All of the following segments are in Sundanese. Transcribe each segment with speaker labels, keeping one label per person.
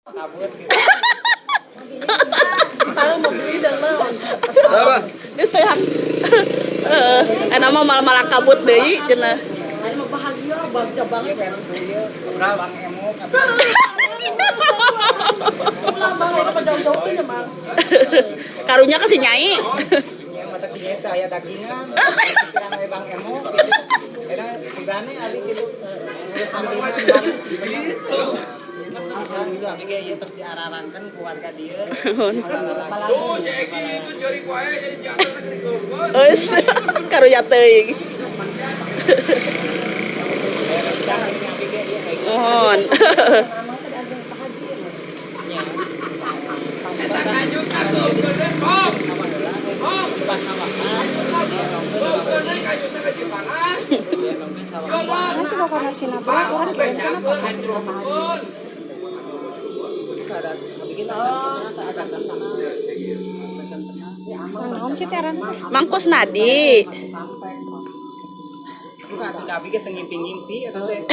Speaker 1: Kabut gitu.
Speaker 2: Tahu mau beli dan naon.
Speaker 3: Apa?
Speaker 2: Ini sayang. Heeh, enak mah malah-malah kabut deui cenah.
Speaker 4: Hari mah bahagia, bagja banget.
Speaker 1: Iya kan ieu Bang Emok.
Speaker 4: Ulah mang ayeuna mah jauh-jauh teh nya mang.
Speaker 2: Karunya ke si Nyai.
Speaker 1: Nya mata si eta aya dagingan. Pikiran we Bang Emok gitu. Eta sugane abi gitu. Geus sampai
Speaker 3: Gitu.
Speaker 1: Misalnya gitu abi ge ieu tos diararangkeun keluarga dieu.
Speaker 3: Tuh si Egi itu curi wae jadi jatuh negeri keun.
Speaker 2: Eus, karunya teuing. Mohon.
Speaker 3: Eta kajut aku keun bong. Bong. Bong keun kajutna ka Cipanas. Yoman. Bang, becakeun hancurkeun.
Speaker 5: Naon sih teh
Speaker 2: Mangkus Nadi.
Speaker 1: Abi ge teu ngimpi-ngimpi eta teh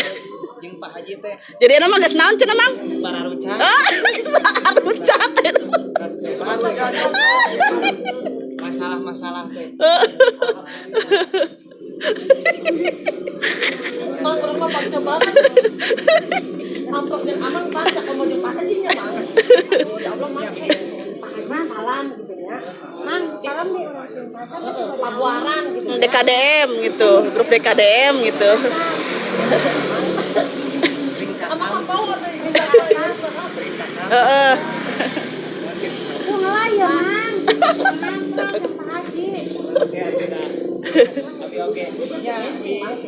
Speaker 1: jeung Pak Haji teh
Speaker 2: Jadi enak mah geus naon cenah Mang?
Speaker 1: bararucat.
Speaker 2: Ah, geus arucat.
Speaker 1: Terus bebas masalah-masalah teh.
Speaker 4: Mang urang mah bagja banget. Amplop jeung amang bagja komo jeung Pak Haji nya mang. Aduh, ya Allah mang. Pak Haji salam gitu ya.
Speaker 5: Mang, salam deh orang pintasan.
Speaker 4: Pabuaran gitu.
Speaker 2: DKDM gitu, grup DKDM gitu.
Speaker 4: Amang mah bawa teh.
Speaker 2: Heeh.
Speaker 5: Tuh ngelah ya, Mang. Mang, Pak Haji.
Speaker 1: Abi oge. Nya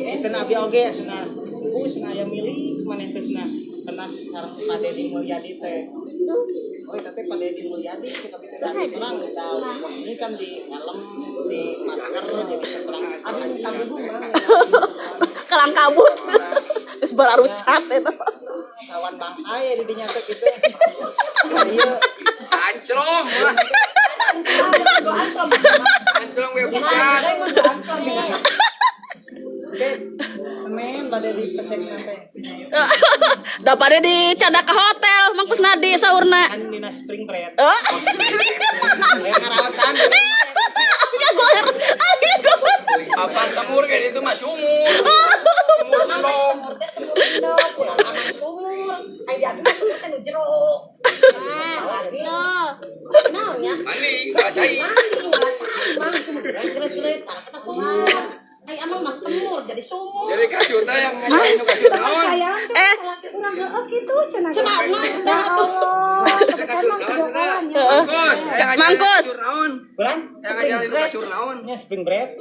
Speaker 1: enten abi oge cenah. Ku cenah aya milik maneh teh cenah pernah sareng Pak Dedi Mulyadi teh. Oh, eta teh Pak Dedi Mulyadi cek abi teh dari terang da ini kan di helm, di masker jadi seterang.
Speaker 4: Abi minta gugu mang.
Speaker 2: Kalang kabut. Geus bararucat eta.
Speaker 1: Kawan bangkai di dinya teh kitu. Ieu
Speaker 3: Anclong lah. Anclong we bukan.
Speaker 1: Senin bade di pesek teh.
Speaker 2: Da pada dicadak ke hotel Mang Kusnadi saurna.
Speaker 1: Kan dina spring bread.
Speaker 2: Oh.
Speaker 1: Aya ngaraosan.
Speaker 2: Ya goer. Ayo goer.
Speaker 3: Apa semur kayak itu mah sumur. Sumur endog.
Speaker 4: Sumur teh sumur endog, kurang amang sumur. Ai di abi mah sumur teh nu jero. Lagi. Naon nya?
Speaker 3: Mandi, bacai.
Speaker 4: Mandi ngalah cai mang sumur geret-geret cara kita sumur. Ai amang mah semur jadi sumur.
Speaker 3: Jadi kasutna yang mau kawin kasut naon?
Speaker 5: Sayang,
Speaker 2: Eh.
Speaker 5: laki urang heueuh kitu cenah.
Speaker 4: Cenah emang
Speaker 5: Ya
Speaker 4: teh atuh.
Speaker 5: Allah, kebetulan mah kedokolan ya.
Speaker 3: Mangkus, yang ngajarin
Speaker 2: Mangkus.
Speaker 3: kasur naon?
Speaker 1: Bulan?
Speaker 3: Yang ngajarin kasur naon?
Speaker 1: Nya spring bread.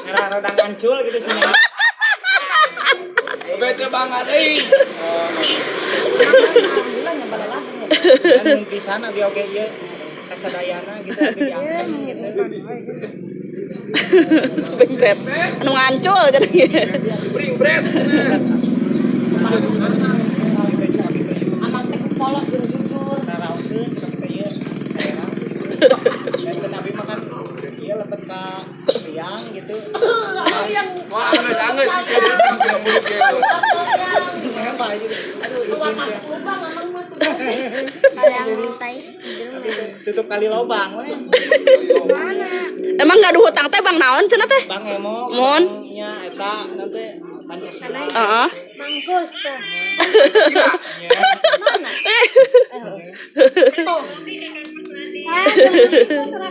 Speaker 1: Ngarah rodang ngancul gitu sih.
Speaker 3: Bete banget euy.
Speaker 4: Alhamdulillah nya bala lagi.
Speaker 1: Dan pisan abi oge ieu kasadayana gitu abi diangkat gitu.
Speaker 2: Spring bread. Anu ngancul jadi.
Speaker 3: Spring bread.
Speaker 4: Amang teh kolot jeung jujur.
Speaker 1: Raraoseun cek abi teh ieu. Dan abi mah kan ieu lebet ka liang gitu.
Speaker 4: Yang
Speaker 3: Wah, anget anget bisa dia mulut gitu.
Speaker 4: yang
Speaker 1: Kenapa aja? Aduh,
Speaker 4: keluar
Speaker 1: izin teh.
Speaker 4: masuk lubang amang mah.
Speaker 5: Sayang tai.
Speaker 1: Tutup kali lobang we.
Speaker 2: Emang gak ada hutang teh Bang naon cenah teh?
Speaker 1: Bang Emo,
Speaker 2: Mon.
Speaker 1: nya eta nanti Pancasila.
Speaker 2: Heeh.
Speaker 5: Mangkus teh.
Speaker 3: Gila.
Speaker 5: Mana?
Speaker 2: Eh.
Speaker 5: Ah, jangan